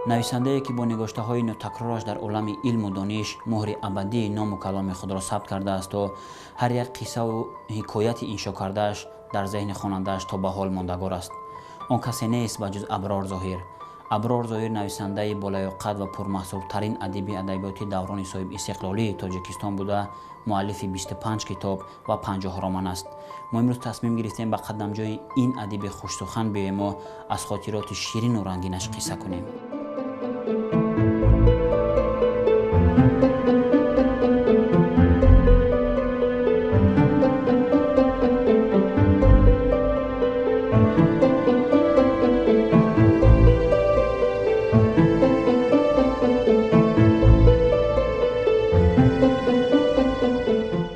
Нависандае ки бо нигоштаҳои нотакрораш дар олами илму дониш муҳри абадии ному каломи худро сабт кардаасту ҳар як қиссаву ҳикояти иншо кардааш дар зеҳни хонандааш то ба ҳол мондагор аст. Он касе нест ба ҷуз Аброр Зоҳир. Аброр Зоҳир нависандаи болаёқат ва пурмаҳсултарин адиби адабиёти даврони соҳибистиқлолии Тоҷикистон буда, муаллифи 25 китоб ва 50 роман аст. Мо имрӯз тасмим гирифтем ба қадамҷои ин адиби хушсухан биёему аз хотироти ширину рангинаш қисса кунем.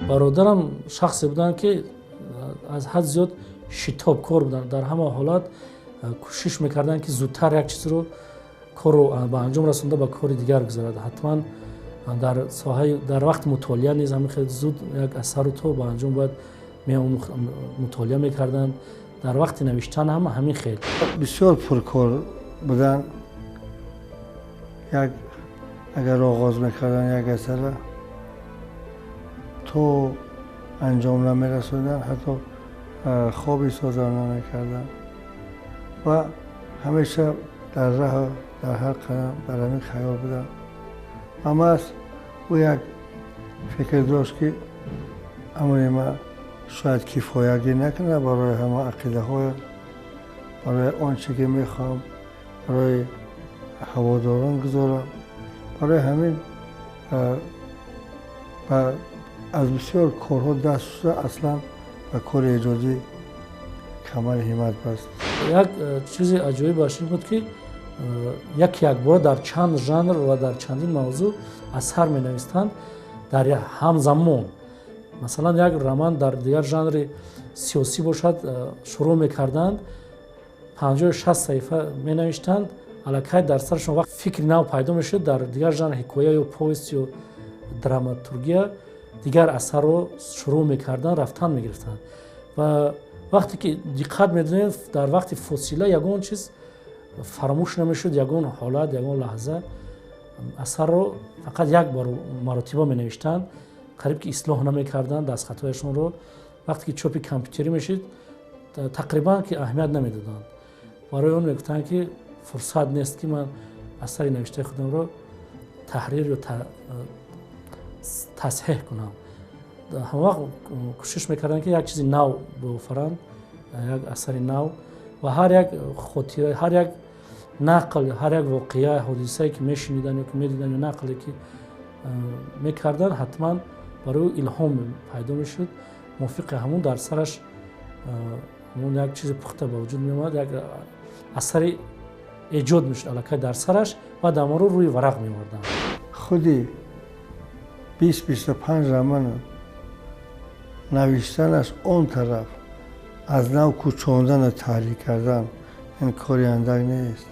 Бародарам шахсе буданд, ки аз ҳад зиёд шитобкор буданд. Дар ҳама ҳолат кӯшиш мекарданд, ки зудтар як чизро корро ба анҷом расонда, ба кори дигар гузарад. Ҳатман дар соҳаи дар вақти мутолиа низ ҳамин хеле зуд як асарро то ба анҷом бояд мутолиа мекарданд. Дар вақти навиштан ҳам ҳамин хел. Бисёр пуркор буданд. Як агар оғоз мекарданд як асарро то анҷом намерасонданд, ҳатто хоби соза намекарданд ва ҳамеша дар раҳ, дар ҳар қадам дар ҳамин хаёл буданд. Аммо ӯ як фикр дошт, ки амри ман шояд кифоягӣ накунад барои ҳама ақидаҳоям, барои он чӣ ки мехоҳам барои ҳаводорон гузорам. Барои ҳамин аз бисёр корҳо даст шуда, аслан ба кори эҷодӣ камари ҳиммат баст. Як чизи аҷоибаш ин буд, ки як якбора дар чанд жанр ва дар чандин мавзӯъ асар менавистанд дар ҳамзамон. Масалан, як роман дар дигар жанри сиёсӣ бошад, шурӯъ мекарданд, 50-60 саҳифа менавиштанд, аллакай дар сарашон вақт фикри нав пайдо мешуд, дар дигар жанр ҳикоя ё повест ё драматургия дигар асарро шурӯъ мекарданд, рафтан мегирифтанд. Ва вақте ки диққат медонем, дар вақти фосила ягон чиз фаромӯш намешуд, ягон ҳолат, ягон лаҳза асарро фақат як маротиба менавиштанд, қариб ки ислоҳ намекарданд дастхатҳояшонро. Вақте ки чопи компютерӣ мешид, тақрибан ки аҳамият намедоданд. Барои он мегуфтанд, ки фурсат нест, ки ман асари навиштаи худамро таҳрир ё тасҳеҳ кунам. Ҳамавақт кӯшиш мекарданд, ки як чизи нав биофаранд, як асари нав, ва ҳар як хотира, ҳар як нақл, ҳар як воқеа, ҳодисае ки мешуниданд ё ки медиданд ё нақле ки мекарданд, ҳатман барои ӯ илҳом пайдо мешуд. Мувофиқи ҳамун дар сараш ҳамун як чизи пухта ба вуҷуд меомад, як асари эҷод мешуд аллакай дар сараш ва даморо рӯи варақ меоварданд. Худи 20-25 роман навиштанаш он тараф, аз нав кӯчондану таҳрир кардан ин кори андак нест.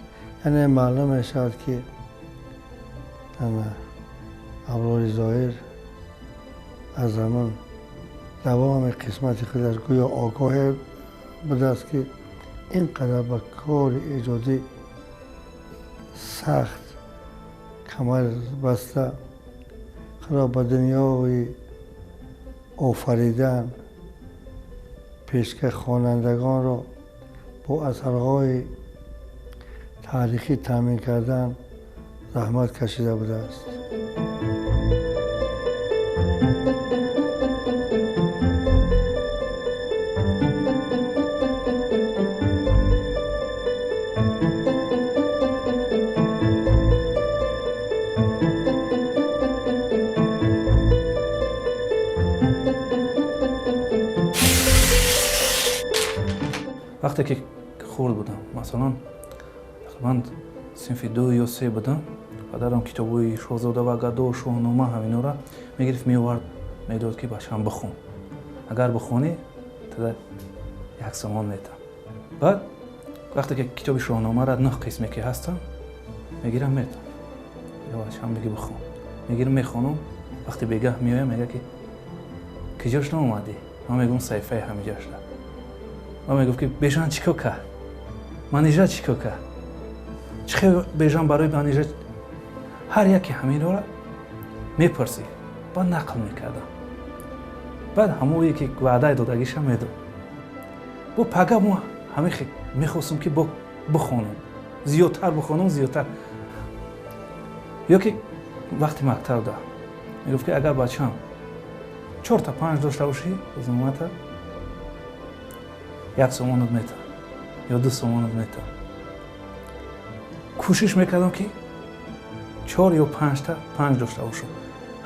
Яъне маълум мешавад, ки Аброри Зоҳир аз ҳамон давоми қисмати худаш гӯё огоҳе будааст, ки ин қадар ба кори эҷодӣ сахт камар баста, худро ба дунёи офаридан, пешка хонандагонро бо асарҳои таърихӣ таъмин кардан заҳмат кашида будааст. Вақте ки хурд будам, масалан, тақрибан синфи 2 ё 3 будам, падарам китобҳои Шоҳзода ва Гадо, Шоҳнома, ҳаминора мегирифт, меовард, медод, ки бачаам бихон. Агар бихонӣ, тада 1 сомон метам. Баъд вақте ки китоби Шоҳномаро 9 қисме ки ҳастам, мегирам, метам. Ё бачаам меги бихон. Мегирам, мехонам, вақте бегаҳ меоям, мега ки киҷош наомадӣ? Ман мегӯям саҳифаи ҳамиҷош. Ман мегуфт, ки бешан чӣ кор кард? Манижа чӣ кор кард? Чӣ хел Бежан барои Манижа ҳар яке ҳаминро мепурсид, баъд нақл мекардам. Баъд ҳамое ки ваъдаи додагиша медод. Бо пага мо ҳамин мехостум ки бихонам, зиёдтар бихонам, зиёдтар. Ё ки вақти мактабда мегуфт ки агар бачам 4 та 5 дошта бошӣ, рӯзномата 1 сомонат метам ё 2 сомонат метам. Кӯшиш мекардам ки 4 ё 5 та 5 дошта бошам.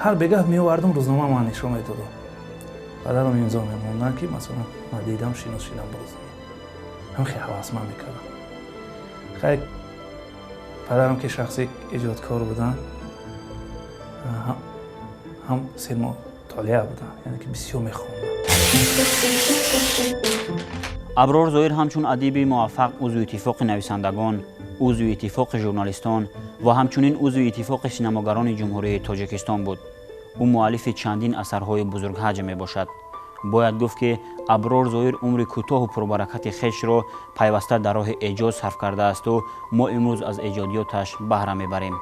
Ҳар бегаҳ меовардам, рӯзнома ман нишон медодам. Падарам имзо мемонданд ки масалан ман дидам, шинос шидам ба рӯзнома. Ҳам хеле ҳавасманд мекардам. Хай падарам ки шахси эҷодкор буданд, ҳам сермутолиа буданд, яъне ки бисёр мехонданд. Аброр Зоир ҳамчун адиби муваффақ узви иттифоқи нависандагон, узви иттифоқи журналистон ва ҳамчунин узви иттифоқи синамогарони Ҷумҳурии Тоҷикистон буд. Ӯ муаллифи чандин асарҳои бузургҳаҷм мебошад. Бояд гуфт ки Аброр Зоир умри кӯтоҳу пурбаракати хешро пайваста дар роҳи эҷод сарф кардаасту мо имрӯз аз эҷодиёташ баҳра мебарем.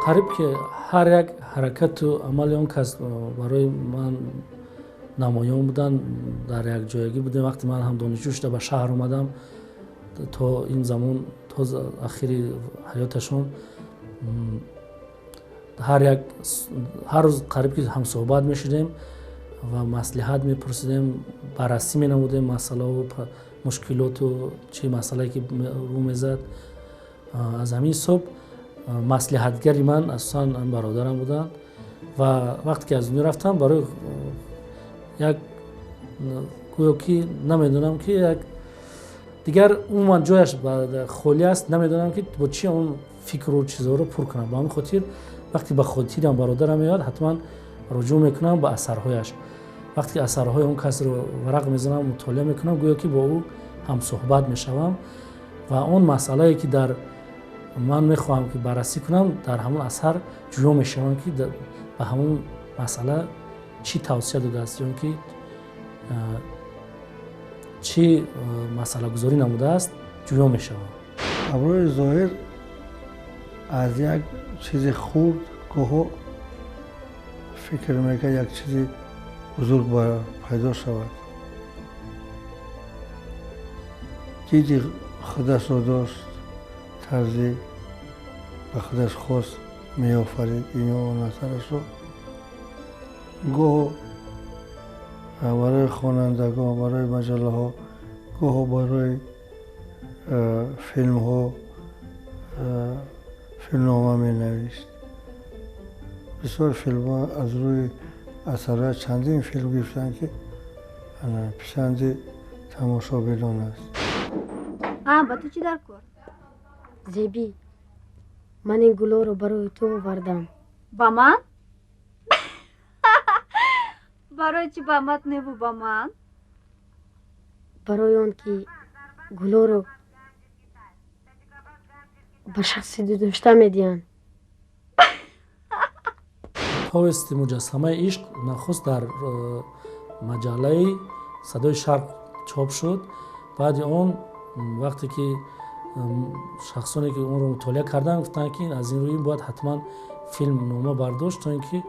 Қариб ки ҳар як ҳаракату амали он кас барои ман намоён буданд, дар як ҷоягӣ будем. Вақте ман ҳам донишҷӯ шуда ба шаҳр омадам, то ин замон, то ахири ҳаёташон ҳар рӯз қариб ки ҳамсӯҳбат мешудем ва маслиҳат мепурсидем, баррасӣ менамудем масъалаҳо, мушкилоту чӣ масъалае ки рӯ мезад. Аз ҳамин ҳисоб маслиҳатгари ман асосан бародарам буданд ва вақте ки аз дунё рафтам, барои як гӯё ки намедонам ки як дигар умуман ҷояш холӣ аст, намедонам ки бо чӣ он фикру чизҳоро пур кунам. Ба ҳамин хотир вақте ба хотирам бародарам меояд, ҳатман руҷӯъ мекунам ба асарҳояш. Вақте ки асарҳои он касро варақ мезанам, мутолиа мекунам, гӯё ки бо ӯ ҳамсӯҳбат мешавам ва он масъалае ки дар ман мехоҳам ки баррасӣ кунам, дар ҳамон асар ҷӯё мешавам ки ба ҳамон масъала чӣ тавсия додааст ё ки чӣ масъалагузорӣ намудааст, ҷӯё мешавам. Аброри Зоҳир аз як чизи хурд гоҳо фикр мекард як чизи бузург пайдо шавад. Диди худашро дошт, тарзи ба худаш хос меофарид ино он асарашро. Гоҳо барои хонандагон, барои маҷаллаҳо, гоҳо барои филмҳо филмнома менавишт. Бисёр филмҳо аз рӯи асарҳо чандин филм гирифтанд ки писанди тамошобинон аст. Ба ту чӣ дар кор? Зебӣ, ман ин гулоро барои ту овардам. Ба ман? Барои чӣ ба мат неву ба ман? Барои он ки гулоро ба шахси дудошта медиҳанд. Повести муҷассамаи ишқ нахуст дар маҷаллаи Садои Шарқ чоп шуд. Баъди он вақте ки шахсоне ки онро мутолиа карданд, гуфтанд ки аз ин рӯи бояд ҳатман филмнома бардошт, то ин ки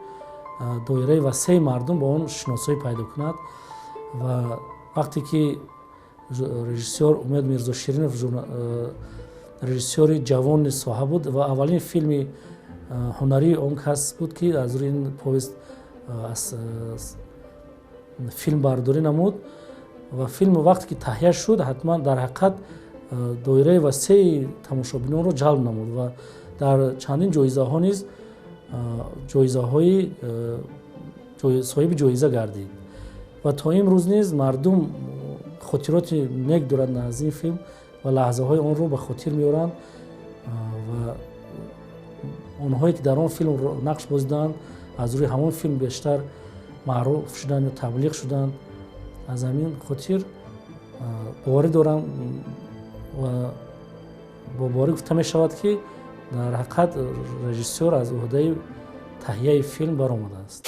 доираи васеи мардум ба он шиносоӣ пайдо кунад. Ва вақте ки режиссёр Умед Мирзоширинов, режиссёри ҷавони соҳа буд ва аввалин филми ҳунарии он кас буд ки аз рӯи ин повест филм бардорӣ намуд ва филм вақте ки таҳия шуд, ҳатман дар ҳақиқат доираи васеи тамошобинонро ҷалб намуд ва дар чандин ҷоизаҳо низ ҷоизаҳои соҳиби ҷоиза гардид. Ва то имрӯз низ мардум хотироти нек доранд аз ин филм ва лаҳзаҳои онро ба хотир меоранд ва онҳое ки дар он филм нақш бозиданд, аз рӯи ҳамон филм бештар маъруф шуданд ё таблиғ шуданд. Аз ҳамин хотир боварӣ дорам ва бо боварӣ гуфта мешавад, ки дар ҳақиқат режиссёр аз уҳдаи таҳияи филм баромадааст.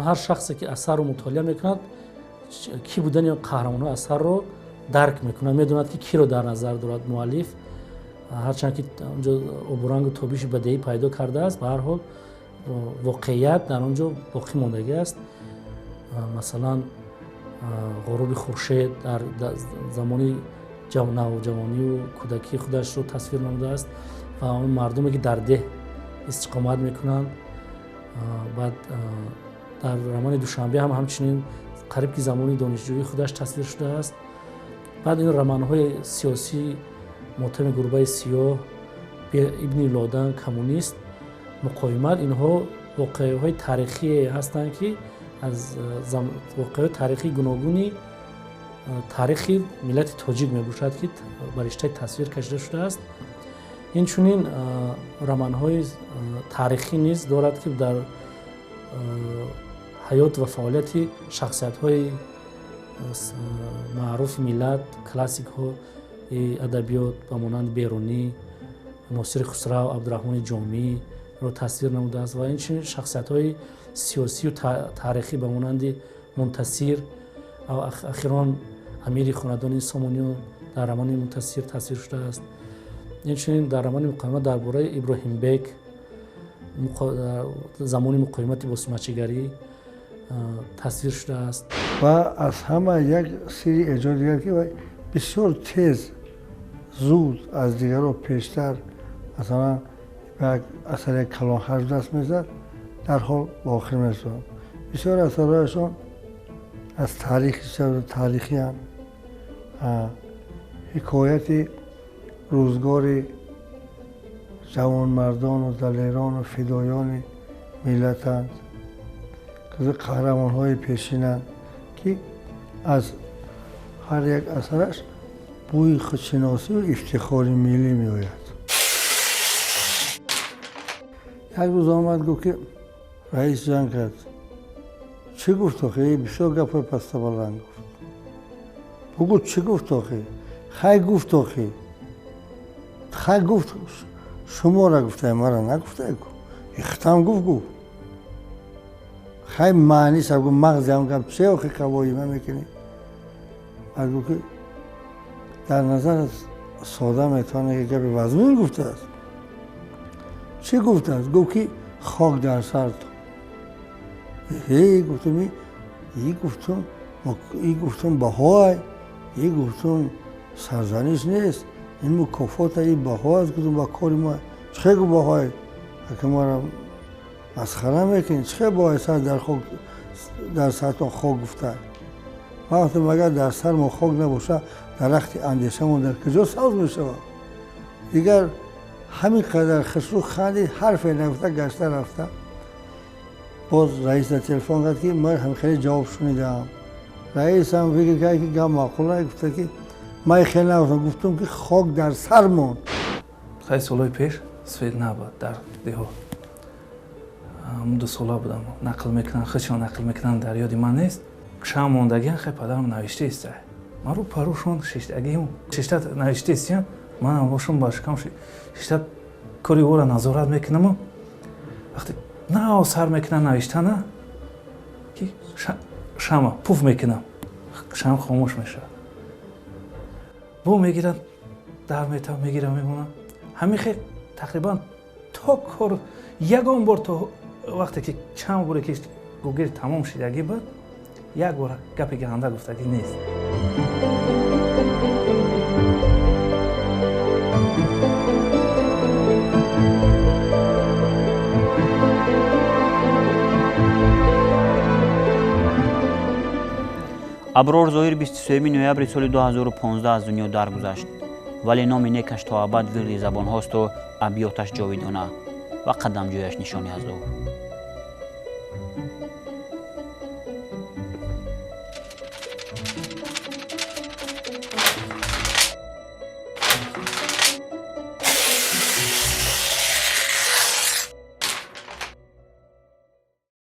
Ҳар шахсе ки асарро мутолиа мекунад, кӣ будани қаҳрамонҳои асарро дарк мекунад, медонад, ки киро дар назар дорад муаллиф. Ҳарчанд ки онҷо обурангу тобиши бадеӣ пайдо кардааст, ба ҳар ҳол воқеият дар он ҷо боқӣ мондагӣ аст. Масалан, ғуруби хуршед дар замони навҷавонию кӯдакии худашро тасвир намудааст ва он мардуме, ки дар деҳ истиқомат мекунанд. Баъд дар романи Душанбе ҳам ҳамчунин қариб ки замони донишҷӯии худаш тасвир шудааст. Баъд ин романҳои сиёсӣ, Мотами гурбаи сиёҳ, Ибни Лодан, Коммунист, Муқовимат, инҳо воқеаҳои таърихие ҳастанд, ки аз воқеаҳои таърихии гуногуни таърихи миллати тоҷик мебошад, ки ба риштаи тасвир кашида шудааст. Инчунин романҳои таърихӣ низ дорад, ки дар ҳаёт ва фаъолияти шахсиятҳои маъруфи миллат, классикҳои адабиёт ба монанди Берунӣ, Носири Хусрав, Абдураҳмони Ҷомиро тасвир намудааст ва инчунин шахсиятҳои сиёсию таърихӣ ба монанди Мунтасир, ахирон амири хонадони Сомониён дар романи Мунтасир тасвир шудааст. Инчунин дар романи Муқовимат дар бораи Иброҳимбек замони муқовимати босмачигарӣ тасвир шудааст. Ва аз ҳама як сирри эҷод дигар, ки бисёр тез, зуд аз дигарро пештар, масалан, ба як асари калонҳаҷм даст мезад, дарҳол ба охир мерасонад. Бисёр асарҳояшон аз таърихи таърихиам, ҳикояти рӯзгори ҷавонмардону далерону фидоёни миллатанд, қаҳрамонҳои пешинанд, ки аз ҳар як асараш бӯи худшиносию ифтихори миллӣ меояд. Як рӯз омад, гуфт, ки раис ҷанг кард. Чӣ гуфт охи? Бисёр гапҳои пастабаланд гуфт. Бугӯ, чӣ гуфт охи? Хай гуфт охи, хай гуфт, шуморо гуфтае, мара нагуфтае. Ихтам гуфт, гуфт хай маъниша гуфт, мағзи ҳам гап че охи қавоима мекунӣ? Баъд гуфт, ки дар назар сода метавонад, ки гапи вазмин гуфтааст. Чӣ гуфтааст? Гуфт, ки хок дар сар ту. Э, гуфтум, и гуфтум, и гуфтум баҳоай, и гуфтум сарзаниш нест, ин мукофота, и баҳо аст. Гуфтум, ба кори мо чӣ гу баҳоай, аки моро масхара мекунӣ, чӣ баҳои сар дар хок дар сартон хок гуфта. Ман гуфтам, агар дар сармо хок набошад, дарахти андешамон дар куҷо сабз мешавад? Дигар ҳамин қадар хушрӯ хандид, ҳарфе нагуфта гашта рафта. Боз раис дар телефон кард, ки ман ҳам хеле ҷавоб шунидам. Раисам фикр кард, ки гап маъқул на, гуфта, ки ман хеле нагуфтам, гуфтам, ки хок дар сар монд. Хеле солҳои пеш свет набуд дар деҳот. 2 сола будам, нақл мекунанд, худшон нақл мекунанд, дар ёди ман нест. Шам мондагиан, хай, падарам навиштаиста, ман рӯ парӯшон шиштагиам, шишта навиштаистиям, манам бошум ба шикам шишта кори ӯро назорат мекунаму вақте нав сар мекунам навиштана, ки шама пуф мекунам, шам хомӯш мешавад. Бо мегирам, дар метавам, мегирам, мемонам. Ҳамин хел тақрибан то кор ягон бор, то вақте ки чанд боре ки гугир тамом шидагӣ буд, як бор гапи ганда гуфтагӣ нест. Аброр Зоҳир 23 ноябри соли 2015 аз дунё даргузашт. Вале номи некаш то абад вирди забонҳосту абёташ ҷовидона ва қадамҷояш нишоне аз ӯ.